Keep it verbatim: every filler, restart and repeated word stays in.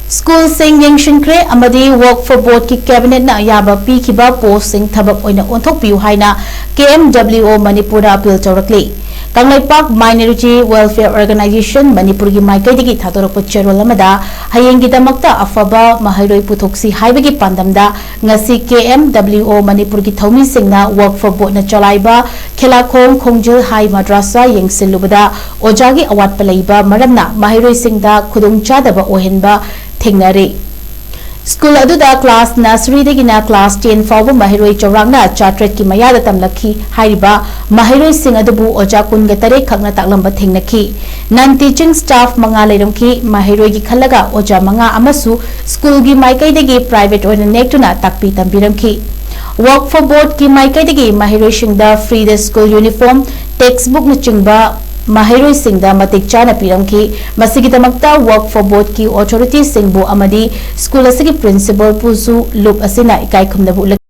ꯁ꯭ꯀꯨꯜꯁꯤꯡ ꯌꯦꯡꯁꯤꯟꯈ꯭ꯔꯦ ꯑꯃꯗꯤ ꯋꯛꯐ ꯕꯣꯔꯗꯀꯤ ꯀꯦꯕꯤꯅꯦꯠꯅ ꯑꯌꯥꯕ ꯄꯤꯈꯤꯕ ꯄꯣꯁꯁꯤꯡ ꯊꯕꯛ ꯑꯣꯏꯅ ꯑꯣꯟꯊꯣꯛꯄꯤꯌꯨ ꯍꯥꯏꯅ ꯀꯦ ꯑꯦꯝ ꯗꯕ꯭ꯂꯤꯎ ꯑꯣ ꯃꯅꯤꯄꯨꯔꯗ ꯑꯄꯤꯜ ꯇꯧꯔꯛꯂꯤ꯫ ꯀꯪꯂꯩꯄꯥꯛ ꯃꯥꯏꯅꯣꯔꯤꯇꯤ ꯋꯦꯜꯐꯤꯌꯔ ꯑꯣꯔꯒꯅꯥꯏꯖꯦꯁꯟ ꯃꯅꯤꯄꯨꯔꯒꯤ ꯃꯥꯏꯀꯩꯗꯒꯤ ꯊꯥꯗꯣꯔꯛꯄ ꯆꯦꯔꯣꯜ ꯑꯃꯗ ꯍꯌꯦꯡꯒꯤꯗꯃꯛꯇ ꯑꯐꯕ ꯃꯍꯩꯔꯣꯏ ꯄꯨꯊꯣꯛꯁꯤ ꯍꯥꯏꯕꯒꯤ ꯄꯥꯟꯗꯝꯗ ꯉꯁꯤ ꯀꯦ ꯑꯦꯝ ꯗꯕ꯭ꯂꯤꯎ ꯑꯣ ꯃꯅꯤꯄꯨꯔꯒꯤ ꯊꯧꯃꯤꯁꯤꯡꯅ ꯋꯛꯐ ꯕꯣꯔꯗꯅ ꯆꯂꯥꯏꯕ ꯈꯦꯂꯥꯈꯣꯡ ꯈꯣꯡꯖꯤꯜ ꯍꯥꯏ ꯃꯗ꯭ꯔꯥꯁꯥ ꯌꯦꯡꯁꯤꯜꯂꯨꯕꯗ ꯑꯣꯖꯥꯒꯤ ꯑꯋꯥꯠꯄ ꯂꯩꯕ ꯃꯔꯝꯅ ꯃꯍꯩꯔꯣꯏꯁꯤꯡꯗ ꯈꯨꯗꯣꯡꯆꯥꯗꯕ ꯑꯣꯏꯍꯟꯕ ꯊꯦꯡꯅꯔꯦ꯫ ꯁ꯭ꯀꯨꯜ ꯑꯗꯨꯗ ꯀ꯭ꯂꯥꯁ ꯅꯔꯁꯔꯤꯗꯒꯤꯅ ꯀ꯭ꯂꯥꯁ ꯇꯦꯟ ꯐꯥꯎꯕ ꯃꯍꯩꯔꯣꯏ ꯆꯧꯔꯥꯛꯅ ꯆꯥꯇ꯭ꯔꯦꯠꯀꯤ ꯃꯌꯥꯗ ꯇꯝꯂꯛꯈꯤ꯫ ꯍꯥꯏꯔꯤꯕ ꯃꯍꯩꯔꯣꯏꯁꯤꯡ ꯑꯗꯨꯕꯨ ꯑꯣꯖꯥ ꯀꯨꯟꯒ ꯇꯔꯦꯠ ꯈꯛꯅ ꯇꯥꯛꯂꯝꯕ ꯊꯦꯡꯅꯈꯤ꯫ ꯅꯟ ꯇꯤꯆꯤꯡ ꯁ꯭ꯇꯥꯐ ꯃꯉꯥ ꯂꯩꯔꯝꯈꯤ꯫ ꯃꯍꯩꯔꯣꯏꯒꯤ ꯈꯜꯂꯒ ꯑꯣꯖꯥ ꯃꯉꯥ ꯑꯃꯁꯨ ꯁ꯭ꯀꯨꯜꯒꯤ ꯃꯥꯏꯀꯩꯗꯒꯤ ꯄ꯭ꯔꯥꯏꯚꯦꯠ ꯑꯣꯏꯅ ꯅꯦꯛꯇꯨꯅ ꯇꯥꯛꯄꯤ ꯇꯝꯕꯤꯔꯝꯈꯤ꯫ ꯋꯛꯐ ꯕꯣꯔꯗꯀꯤ ꯃꯥꯏꯀꯩꯗꯒꯤ ꯃꯍꯩꯔꯣꯏꯁꯤꯡꯗ ꯐ꯭ꯔꯤꯗ ꯁ꯭ꯀꯨꯜ ꯌꯨꯅꯤꯐꯣꯔꯝ, ꯇꯦꯛꯁꯕꯨꯛꯅꯆꯤꯡꯕ ꯃꯍꯩꯔꯣꯏꯁꯤꯡꯗ ꯃꯇꯤꯛ ꯆꯥꯅ ꯄꯤꯔꯝꯈꯤ꯫ ꯃꯁꯤꯒꯤꯗꯃꯛꯇ ꯋꯛꯐ ꯕꯣꯔꯗꯀꯤ ꯑꯣꯊꯣꯔꯤꯇꯤꯁꯤꯡꯕꯨ ꯑꯃꯗꯤ ꯁ꯭ꯀꯨꯜ ꯑꯁꯤꯒꯤ ꯄ꯭ꯔꯤꯟꯁꯤꯄꯜꯕꯨꯁꯨ ꯂꯨꯞ ꯑꯁꯤꯅ ꯏꯀꯥꯏ ꯈꯨꯝꯅꯕ ꯎꯠꯂꯛꯈꯤ꯫